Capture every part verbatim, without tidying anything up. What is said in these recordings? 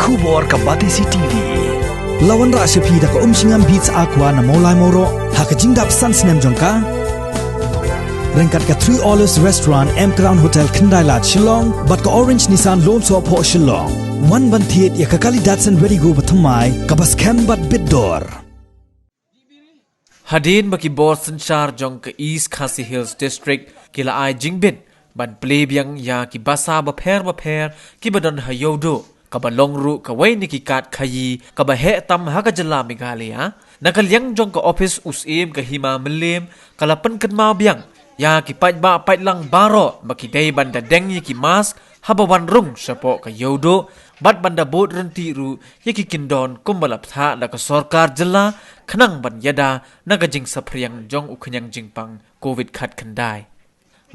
Khubor ka Batesi T V. La wanrah sha phi da ka Umshngam Beats Aqua na Mawlai Mawroh ha ka jingdap san snem jong ka. Ryngkat ka Three Olives Restaurant, M Crown Hotel, Khyndai Lad, Shillong, bad ka Orange Nissan Lum Sohphoh, Shillong. Wan ban thied ïa ka kali Datsun Redi-GO bathymmai kaba skhem bad bit dor. Hadien ba ki bor synshar jong ka East Khasi Hills District ki la ai jingbit ban plie biang ïa ki basa bapher bapher kiba don ha Ïewduh, kaba long ruh kawei na ki kad khaïi kaba heh tam ha ka jylla Meghalaya, na ka liang jong ka ophis u Syiem ka Hima Mylliem ka la pynkynmaw biang ïa ki paidbah paidlang baroh ba ki dei ban da deng ïa ki mask haba wan rung shapoh ka Ïewduh, bad ban da bud ryntih ruh ïa ki kyndon kumba la bthah da ka sorkar jylla, khnang ban ïada na ka jingsaphriang jong u khñiang jingpang Covid khatkhyndai.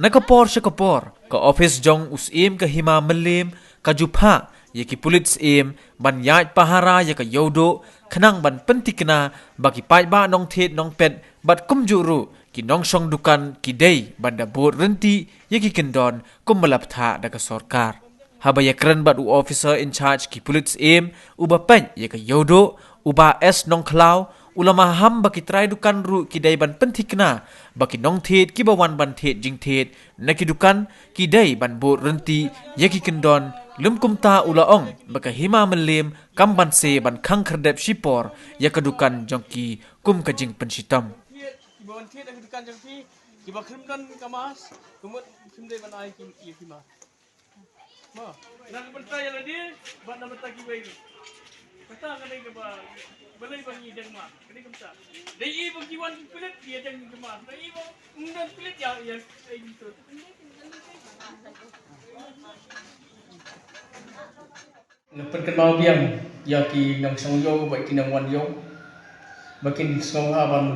Na ka por sha ka por, ka ophis jong u Syiem ka Hima Mylliem ka ju phah ïa ki pulit syiem ban ïaid pahara ïa ka Ïewduh, khnang ban pynthikna ba ki paidbah nongthied nongpet bad kumjuh ruh ki nongshong dukan ki dei ban da bud ryntih ïa ki kyndon kumba la bthah da ka sorkar. Haba ïakren bad u officer in charge ki pulit syiem uba peit ïa ka Ïewduh, u Bah S Nongkhlaw, u la maham ba ki trai dukan ruh ki dei ban pynthikna ba ki nongthied kiba wan ban thied jingthied na ki dukan ki dei ban bud ryntih ïa ki kyndon, lym kumta u la ong ba ka Hima Mylliem kam banse ban khang khyrdep shipor ïa ka dukan jong ki kum ka jingpynshitom. Kiba wan thied ha ka dukan jong phi, kiba khlem don ka mask, ka mut khlem dei ban ai ki, ïa ki mask. Mo, na ka bynta ïa lade, bad na ka bynta kiwei ruh. Kata ka dei kaba, balei ba ngi deng mask, ka dei kumta. Dei i ba ki wan ki pulit, ïa deng ki mask. Dei i ba ym don pulit, ïa, ïa, ïa, ïa, Nga pynkynmaw biang ïa ki nongshong ïew bad ki nongwan ïew ba kin sngewbha ban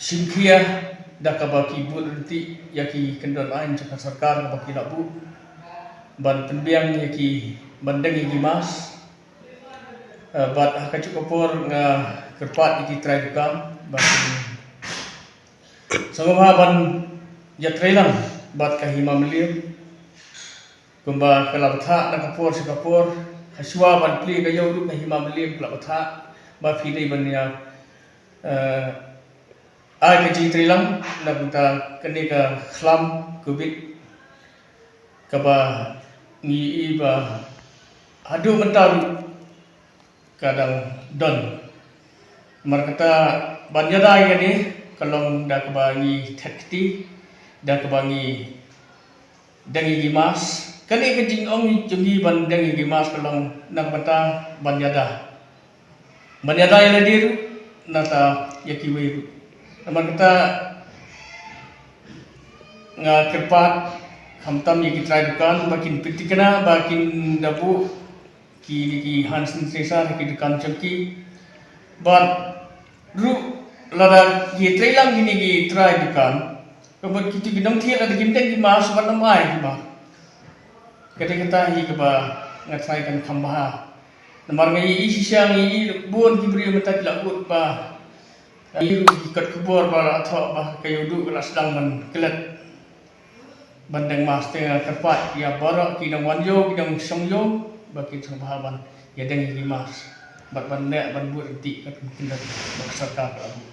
shim khia da kaba ki bud ryntih ïa ki kyndon aiñ jong ka sorkar kaba ki la buh ban pynbiang ïa ki ban deng ïa ki mask. Eh, bad ha kajuh ka por nga kyrpad ïa ki trai dukan ba kin sngewbha ban ïatreilang bad ka Hima Mylliem. Kumba ka la bthah na ka por sha ka por, ha shuwa ban plie ka ïew ruh ka Hima Mylliem ka la bthah ba phi dei ban ïa, eh, ai ka jingtreilang na ka bynta kane ka khlam Covid kaba ngi ïohi ba haduh mynta ruh ka dang don. Namar kata ban ïada ïa kane ka long da kaba ngi thet kti, da kaba ngi deng ïa ki mask. Kane ka jingong jong ngi ban deng ïa ki mask ka long na ka bynta ban ïada. Ban ïada ïa lade ruh, nangta ïa kiwei ruh. Namar kata nga kyrpad khamtam ïa ki trai dukan ba kin pynthikna ba kin da buh kine ki hand sanitizer ha ki dukan jong ki. Bad ruh lada ki treilang kine ki trai dukan, ka mut kito ki nongthied lada kim deng ki mask bad ym ai ki mask. Ka dei kata hi kaba nga trai kan kham bha. Namar nga ïohi shisha, nga ïohi bun ki briew mynta ki la ud ba, ïohi ruh ki kot khubor ba la thoh ba ka Ïewduh ka la sdang ban klet ban deng mask. Te nga kyrpad ïa baroh ki nongwan ïew, ki nongshong ïew ba kin sngewbha ban ïa deng ïa ki mask bad ban leh ban bud ryntih katkum ki kyndon ba ka sorkar ka la buh.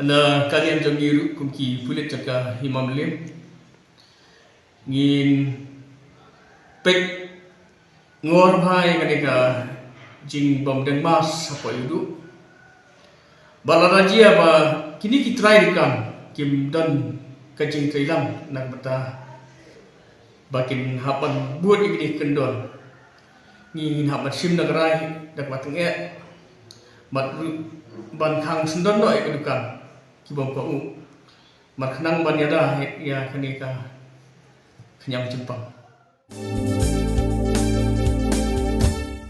Na ka liang jong ngi ruh kum ki pulit jong ka Hima Mylliem, ngin peit ngor bha ïa kane ka jingbym deng mask hapoh Ïewduh. Bad lada jia ba kine ki trai dukan kim don ka jingtreilang na ka bynta ba kin hap ban bud ïa kine ki kyndon, ngin hap ban shim da ka rai da kaba tyngeh bad ruh ban khang syndon noh ïa ki dukan ki bym kohnguh. Namar khnang ban ïada ïa kane ka khñiang jingpang.